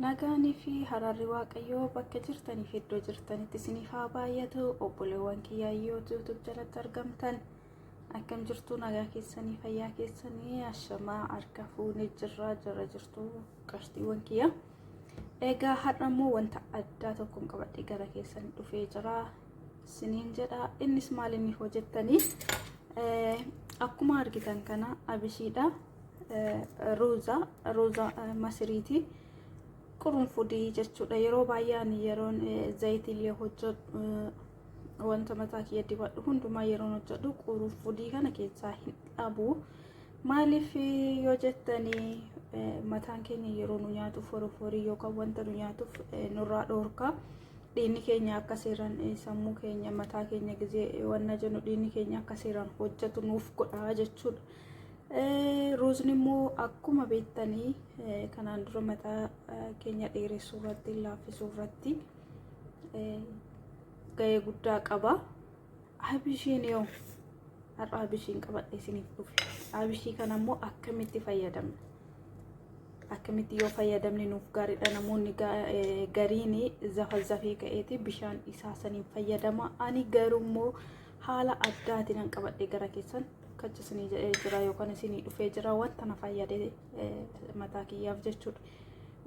Nagaanii fi haraarri Waaqayyoo bakka jirtanii fi iddoo jirtanitti isiniif haa baay'atu. Obboleewwan kiyyaa YouTube jalatti argamtan akkam jirtu? Nagaa keessanii, fayyaa keessanii? Ashamaa, harka fuunee jirra, jira jirtu qarshtiiwwan kiyya. Egaa har'a immoo wanta addaa tokkoon qabadhee gara keessan dhufee jira isiniin jedha. Innis maal inni hojjettanii akkuma argitan kana abishiidha. Ruuza, ruuza masiriiti, qurunfudii jechuudha. Yeroo baay'ee ani yeroon zayitiilee hojjedhu, wanta mataa kiyya dibadhu hundumaa yeroon hojjedhu qurunfudii kana keessaa hin dhabu. Maaliif yoo jettanii, mataan keenya yeroo nu nyaatu foroforii yookaan wanta nu nyaatuuf nurraa dhoorka. Dhiigni keenya akka seeraan, sammuu keenya, mataa keenya gizee wanna jennu dhiigni keenya akka seeraan hojjetu nuuf godha jechuudha. Ruuzni immoo akkuma beektanii kanaan dura mataa keenya dheeressuu irratti, laaffisuu irratti gahee guddaa qaba. Abishiin yoo har'a abishiin qabadhe isiniif dhufe. Abishii kana immoo akkamitti fayyadamna? Akkamitti yoo fayyadamne nuuf gaariidha? Namoonni gariin zafazafee ka'eeti bishaan isaa saniin fayyadama. Ani garuu immoo haala addaatiin an qabadhe gara keessan kacha isinii jedhee jira yookaan isinii dhufee jira, wanta na fayyade mataa kiyyaaf jechuudha.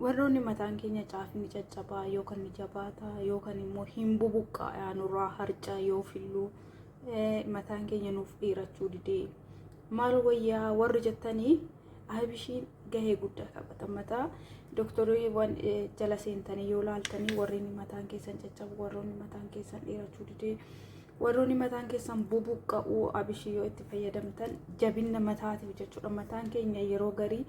Warroonni mataan keenya caafni caccabaa yookaan ni jabaata yookaan immoo hin bubuqqaa, nurraa harca yoo filluu, mataan keenya nuuf dheerachuu didee maal wayyaa warri jettanii, abishiin gahee guddaa taphata. Mataa dooktoriiwwan jala seentanii yoo laaltanii, warri mataan keessan caccabu, warroonni mataan keessan dheerachuu didee, warroonni mataan keessan bubuqqa'uu, abishii yoo itti fayyadamtan jabinna mataatiif jechuudha. Mataan keenya yeroo garii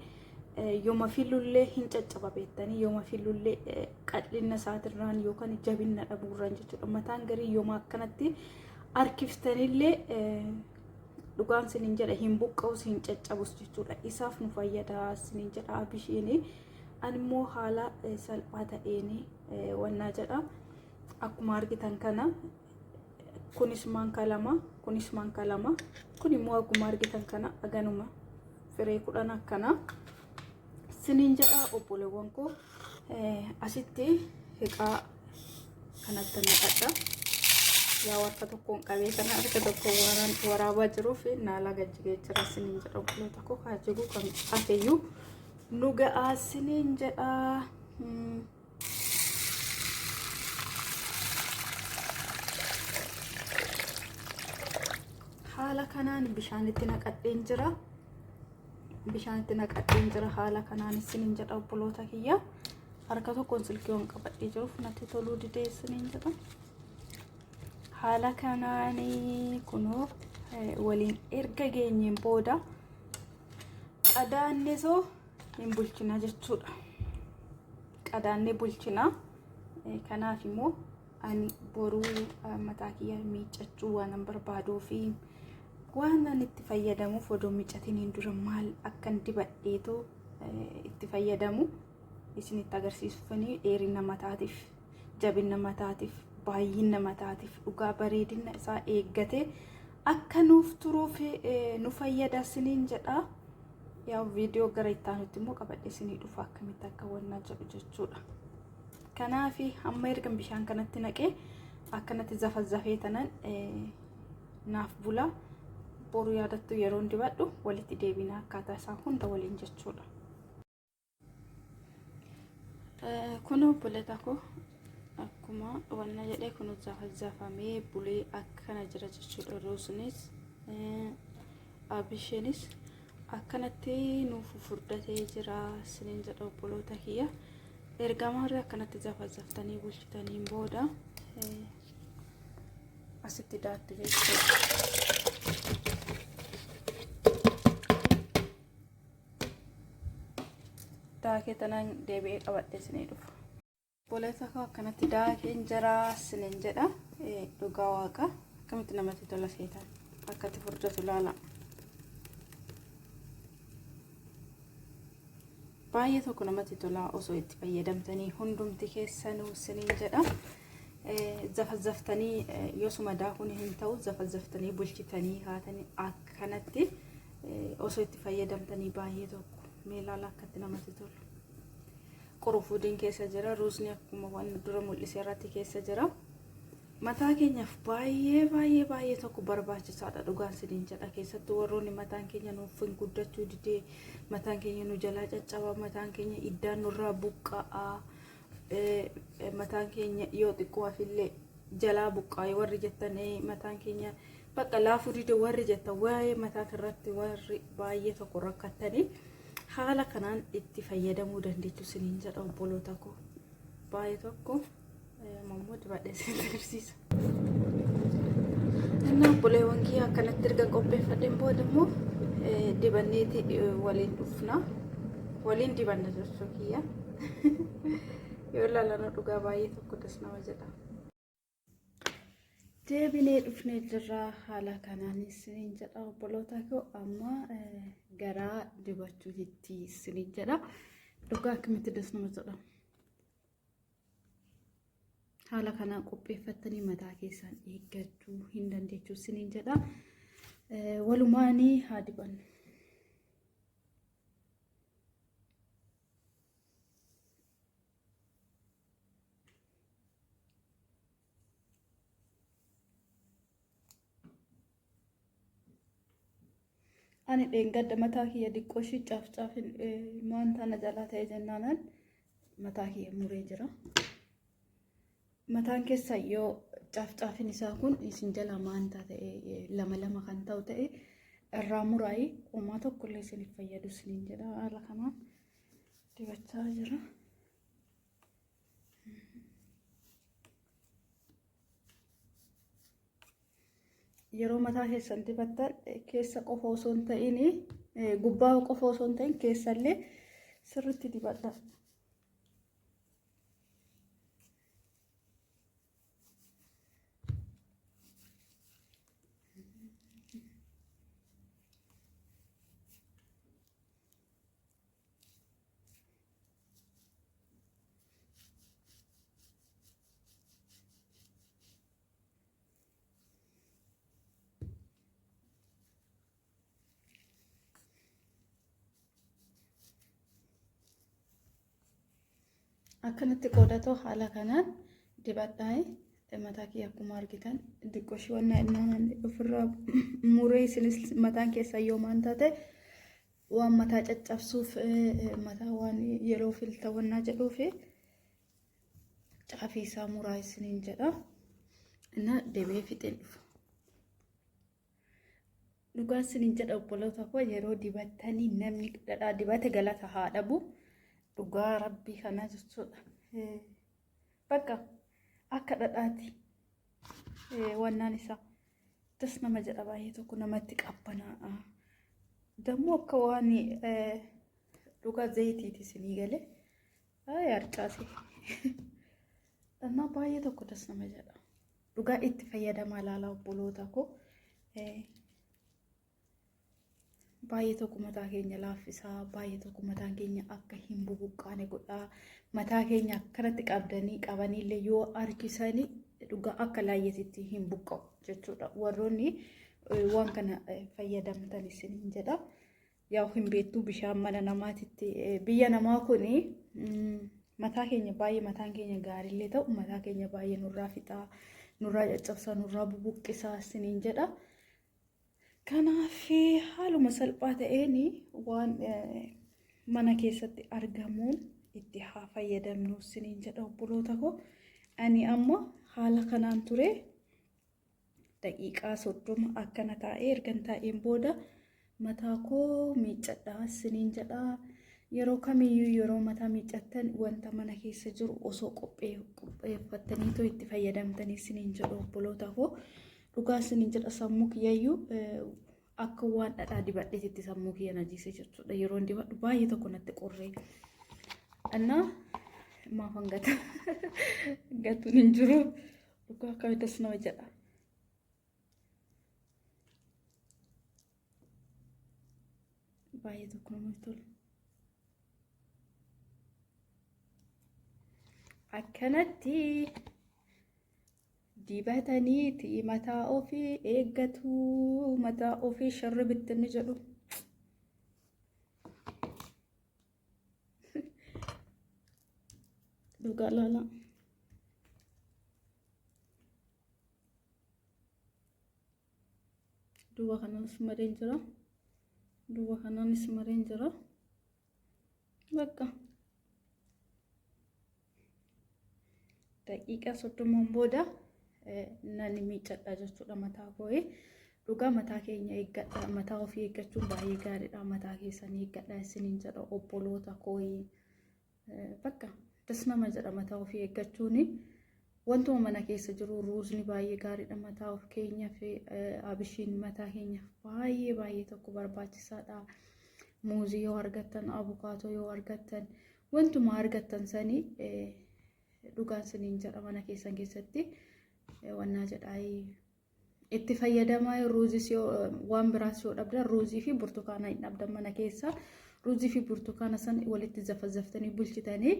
yooma filullee hin caccaba beektanii, yooma filullee qal'inna isaatirraan yookaan jabinna dhabuurraan jechuudha. Mataan garii yooma akkanatti harkiftanillee, dhugaan sinin jedha, hin buqqa'us hin caccabus jechuudha. Isaaf nu fayyada sinin jedha abishiin. Ani immoo haala salphaa ta'een wannaa jedha. Akkuma argitan kana kunis maankaa 2, kunis maankaa 2, kun immoo akkuma argitan kana aganuma firee 10 akkana sinin jedha. Obboleewwan koo, asitti hiqaa kanatti naqadha. Yaa harka tokkoon qabee kana harka tokkoon waraabaa jiruuf naalaa gajjigee jira sinin jedha. Obboloota koo, haa jigu, kan hafeyyuu nu ga'aa sinin jedha. Haala kanaan bishaanitti naqadheen jira. Bishaanitti naqadheen jira haala kanaan isiniin jedha obboloota kiyya. Harka tokkoon silkii waan qabadhee jiruuf natti toluu didee isiniin jedha. Haala kanaan kunoo waliin erga geenyeen booda qadaannesoo hin bulchina jechuudha. Qadaannee bulchina. Kanaaf immoo ani boruu mataa kiyya miiccachuu waan barbaaduu fi waan ani itti fayyadamuuf odoo miiccatiniin dura maal akkan dibadheetoo itti fayyadamu isinitti agarsiisuufanii, dheerina mataatiif, jabina mataatiif, baay'ina mataatiif, dhugaa bareedina isaa eeggate akka nuuf turuuf nu fayyada isiniin jedha. Yaa viidiyoo gara itti aanutti immoo qabadhe isinii dhufa, akkamitti akka wannaa jedhu jechuudha. Kanaaf amma erga bishaan kanatti naqee akkanatti zafazafee tanan naaf bula. Boru yaadattu yeroon dibadhu walitti deebina, akkaataa isaa hunda waliin jechuudha. Kun obboleeta koo, akkuma wanna jedhee kun zafazafamee bulee akkana jira jechuudha. Ruusnis abisheenis akkanatti nuuf furdatee jira isiniin jedha obboloota kiyya. Ergamaarri akkanatti zafazaftanii bulchitaniin booda asitti daattu jechuudha. Daakee tanaan deebi'ee qabadhee isinii dhufa. Obboleessa koo, akkanatti daakeen jira isiniin jedha. Dhugaa waaqa akkamitti namatti tola seetan, akkatti furdatu ilaala. Baay'ee tokko namatti tola osoo itti fayyadamtanii hundumti keessanuu isiniin jedha. Zafazaftanii yoosuma daakuun hin ta'u, zafazaftanii bulchitanii haatanii akkanatti osoo itti fayyadamtanii baay'ee tokko mee ilaala akkatti namatti tolu. Qurufuudiin keessa jira. Ruuzni akkuma waan dura mul'ise irratti keessa jira. Mataa keenyaaf baay'ee baay'ee baay'ee tokko barbaachisaadha dhugaan isiniin jedha. Keessattuu warroonni mataan keenya nuuf hin guddachuu didee mataan keenya nu jalaa caccaba, mataan keenya iddaan nurraa buqqa'a, mataan keenya yoo xiqqoo hafillee jalaa buqqaa'e warri jettan mataan keenya bakka laafuu dide warri jettan waa'ee mataa irratti warri baay'ee tokko rakkattanii haala kanaan itti fayyadamuu dandeechu isiniin jedha obboloota koo. Baay'ee tokko mammoo dibadhee isin agarsiisa. Innaa obboleewwan kiyya akkanatti erga qopheeffadheen booda immoo dibanneeti waliin dhufna. Waliin dibanna jechuu kiyya. Yoo ilaalan dhugaa baay'ee tokko das nama jedha. Deebinee dhufnee jirra haala kanaan isiniin jedha obboloota koo amma garaa dibachuutti isiniin jedha. Dhugaa akkamitti das nama jedha. Haala kanaan qopheeffattanii mataa keessan eeggachuu hin dandeechu isiniin jedha. Walumaanii haa dibannu. Ani dheengadda mataa kiyya diqqoo ishii caaf caafin waan tana jalaa ta'e jennaanan mataa kiyya muree jira. Mataan keessa yoo caaf caafin isaa kun isin jalaa maantaa ta'e lama lama kan ta'u ta'e irraa muraayi homaa tokkollee isiniif fayyadu isiniin jedha haala kanaan dibachaa jira. Yeroo mataa keessan dibattan keessa qofa osoo hin ta'in gubbaa qofa osoo hin ta'in keessallee sirriitti dibadha. Akkanatti qoodatoo haala kanaan dibadhaa. Mataa kiyya akkuma argitan xiqqooshii wanna innaan ofirraa muree isinis mataan keessan yoo maan taate waan mataa caccabsuuf mataa waan yeroo filta wannaa jedhuuf caafii isaa muraa isiniin jedha. Inna deebi'ee fixeen dhufa. Dhugaa isiniin jedha obboloota koo yeroo dibattanii namni dhadhaa dibate galata haa dhabu. Dhugaa rabbii kanaa jechuudha. Bakka akka dhadhaati wannaan isaa. Das nama jedha baay'ee tokko namatti qabbanaa'a. Dammoo akka waan dhugaa zayitiiti isinii galee. Ay harcaase. Annaa baay'ee tokko das nama jedha. Dhugaa itti fayyadamaa ilaalaa obboloota koo. Baay'ee tokko mataa keenya laaffisaa, baay'ee tokko mataan keenya akka hin bubuqqaane godhaa. Mataa keenya akkanatti qabdanii qabaniillee yoo harkisanii dhugaa akka laayyatitti hin buqqa'u jechuudha. Warroonni waan kana fayyadamtan isiniin jedha. Yaa hin beektu bishaan mana namaatitti biyya namaa kuni mataa keenya baay'ee mataan keenya gaariillee ta'u mataa keenya baay'ee nurraa fixaa, nurraa caccabsaa, nurraa bubuqqisaa isiniin jedha. Kanaaf haaluma salphaa ta'een waan mana keessatti argamuun itti haa fayyadamnu isiniin jedha obboloota koo. Ani amma haala kanaan ture daqiiqaa 30 akkana taa'ee ergan taa'een booda mataa koo miiccadha isiniin jedha. Yeroo kamiyyuu yeroo mataa miiccattan wanta mana keessa jiru osoo qopheeffattaniitoo itti fayyadamtanii isiniin jedhu obboloota koo. Dhugaa isiniin jedha sammuu kiyyayyuu akka waan dhadhaa dibadheetitti sammuu kiyya na jiise jechuudha. Yeroon dibadhu baay'ee tokko natti qorree. Innaa maafan gata gatuun hin jiru. Dhugaa akkamitti as nama jedha. Baay'ee tokko namatti tola. Akkanatti dibataniiti mataa ofii eeggatu mataa ofii sharri bittinni jedhu. Dhugaa laala. Duuba kanaanis mareen jira. Duuba kanaanis mareen jira. Bakka. Daqiiqaa 30n booda nan miiccadha jechuudha mataa koo. Dhugaa mataa keenya eeggadha. Mataa ofii eeggachuun baay'ee gaariidha. Mataa keessan eeggadha isiniin jedha obboloota koo. Bakka das nama jedha mataa ofii eeggachuun. Wantuma mana keessa jiru ruuzni baay'ee gaariidha mataa of keenyaaf, abishiin mataa keenyaaf baay'ee baay'ee tokko barbaachisaadha. Muuzii yoo argattan, abukaatoo yoo argattan, wantuma argattan sanii dhugaan siniin jedha mana keessan keessatti wannaa jedhaa itti fayyadamaa. Ruuzis yoo waan biraas yoo dhabdan, ruuzii fi burtukaana hin dhabdan mana keessa, ruuzii fi burtukaana san walitti zafazaftanii bulchitanii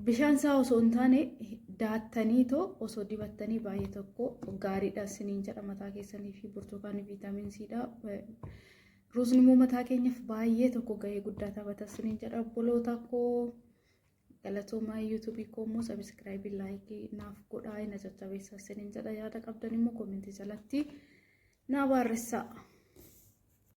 bishaan isaa osoo hin taane daattanii too osoo dibattanii baay'ee tokko gaariidha siniin jedha mataa keessanii fi. Burtukaanni vitamin C dha. Ruuzni immoo mataa keenyaaf baay'ee tokko gahee guddaa taphata siniin jedha obboloota koo. Galatoomaa. YouTubeii koo immoo subscribeii, likeii naaf godhaa, na jajjabeessaa isiniin jedha. Yaada qabdan immoo commentii jalatti naa barreessaa.